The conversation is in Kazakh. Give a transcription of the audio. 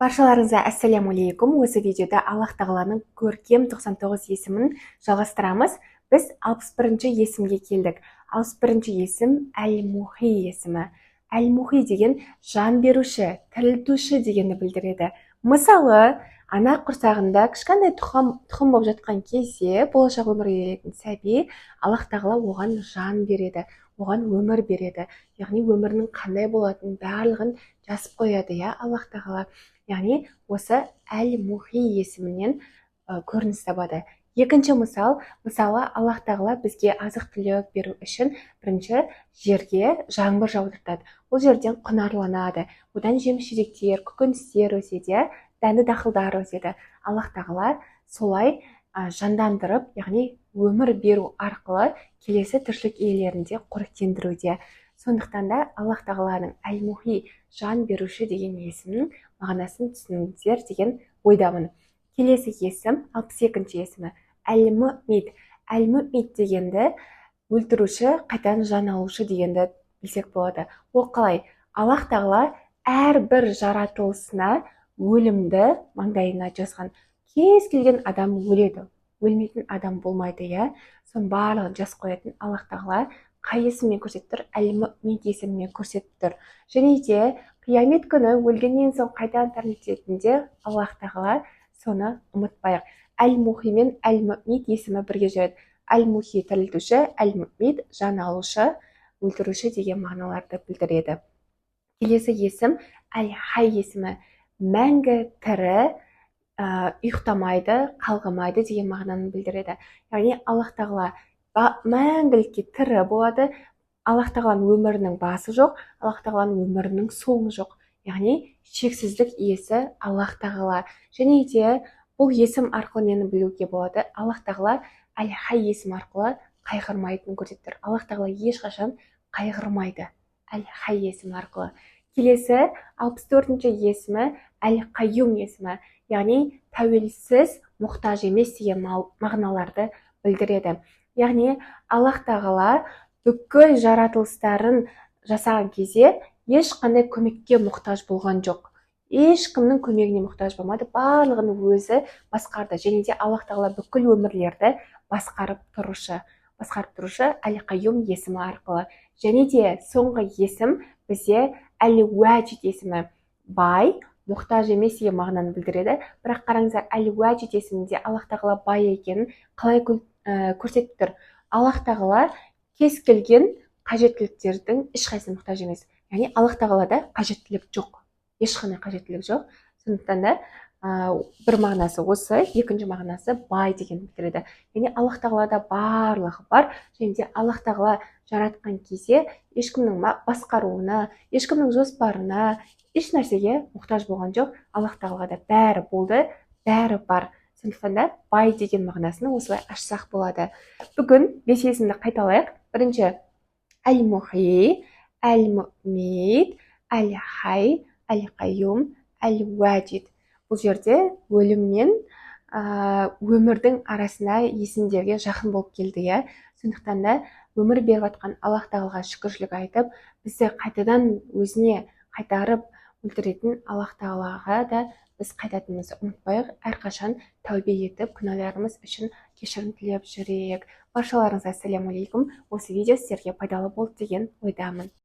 Баршаларыңызға ассаляму. Осы видеода Аллах Тағаланың көркем 99 есімін жалғастырамыз. Біз 61 есімге келдік. 61 есім — Әл-Мухи есімі. Әл-Мухи деген жан беруші, тірілтуші дегенді білдіреді. Мысалы, ана құрсағында кішкентай тұқым, тұқым болып жатқан кезде, болашақ өмірге келетін сәби, Аллах Тағала оған жан береді, оған өмір береді. Яғни өмірінің қандай болатынын барлығын жазып қояды, иә, Аллах Тағала. Яғни осы Әл Мухи есімінен көрініс табады. Екінші мысал. Мысалы, Аллах Тағала бізге азық түлік беру үшін бірінші жерге жаңбыр жаудыртады. Ол жерден құнарланады, одан жеміс жидектер, көкөністер өседі, иә, дәнді дақылдар өседі. Аллах Тағала солай жандандырып, яғни өмір беру арқылы келесі тіршілік иелерін де қоректендіруде. Сондықтан да Аллах Тағаланың Әл Мухи, жан беруші деген есімнің мағынасын түсіндіңіздер деген ойдамын. Келесі есім, 62-ші есімі — Әл Мүмит. Әл Мүмит дегенді өлтіруші, қайтадан жан алушы дегенді білсек болады. Ол қалай? Аллах Тағала әрбір жаратылысына өлімді маңдайына жазған. Кез келген адам өледі, өлмейтін адам болмайды, иә. Соның барлығын жазып қоятын Аллах Тағала қай есіммен көрсетіп тұр? Әл Мүмит есімімен көрсетіп тұр. Және де қиямет күні өлгеннен соң қайтадан тірілтетін де Аллах Тағала, соны ұмытпайық. Әл Мухи мен Әл Мүмит есімі бірге жүреді. Әл Мухи — тірілтуші, Әл Мүмит — жан алушы, өлтіруші деген мағыналарды білдіреді. Келесі есім — Әл Хай есімі. Мәңгі тірі, ұйықтамайды, қалғымайды деген мағынаны білдіреді. Яғни Аллах Тағала мәңгілікке тірі болады. Аллах Тағаланың өмірінің басы жоқ, Аллах Тағаланың өмірінің соңы жоқ. Яғни шексіздік иесі Аллах Тағала. Және де бұл есім арқылы нені білуге болады? Аллах Тағала Әл Хай есімі арқылы қайғырмайтынын көрсетіп тұр. Аллах Тағала ешқашан қайғырмайды Әл Хай есімі арқылы. Келесі 64-ші есімі — Әл Қайюм есімі. Яғни тәуелсіз, мұқтаж емес деген мағыналарды білдіреді. Яғни Аллах Тағала бүкіл жаратылыстарын жасаған кезде ешқандай көмекке мұқтаж болған жоқ, ешкімнің көмегіне мұқтаж болмады, барлығын өзі басқарды. Және де Аллах Тағала бүкіл өмірлерді басқарып тұрушы Әл Қайюм есімі арқылы. Және де соңғы есім бізде Әл Уәжид есімі. Бай, мұқтаж емес деген мағынаны білдіреді. Бірақ қараңыздар, Әл Уәжид есімінде Аллах Тағала бай екенін қалай көрсетіп тұр? Аллах Тағала кез келген қажеттіліктердің ешқайсысына мұқтаж емес. Яғни Аллах Тағалада қажеттілік жоқ, ешқандай қажеттілік жоқ. Сондықтан да бір мағынасы осы, екінші мағынасы бай деген білдіреді. Яғни Аллах Тағалада барлығы бар. Және де Аллах Тағала жаратқан кезде ешкімнің басқаруына, ешкімнің жоспарына, еш нәрсеге мұқтаж болған жоқ. Аллах Тағалада бәрі болды, бәрі бар. Сондықтан да бай деген мағынасын осылай ашсақ болады. Бүгін бес есімді қайталайық. Бірінші — Әл Мухи, Әл Мүмит, Әл Хай, Әл Қайюм, Әл Уәжид. Бұл жерде өлім мен өмірдің арасында есімдерге жақын болып келді, иә. Сондықтан да өмір беріп жатқан Аллах Тағалаға шүкіршілік айтып, бізді қайтадан өзіне қайтарып өлтіретін Аллах Тағалаға да біз қайтатынымызды ұмытпайық. Әрқашан тәубе етіп, күнәларымыз үшін кешірім тілеп жүрейік. Баршаларыңызға ассаляму алейкум. Осы видео сіздерге пайдалы болды деген ойдамын.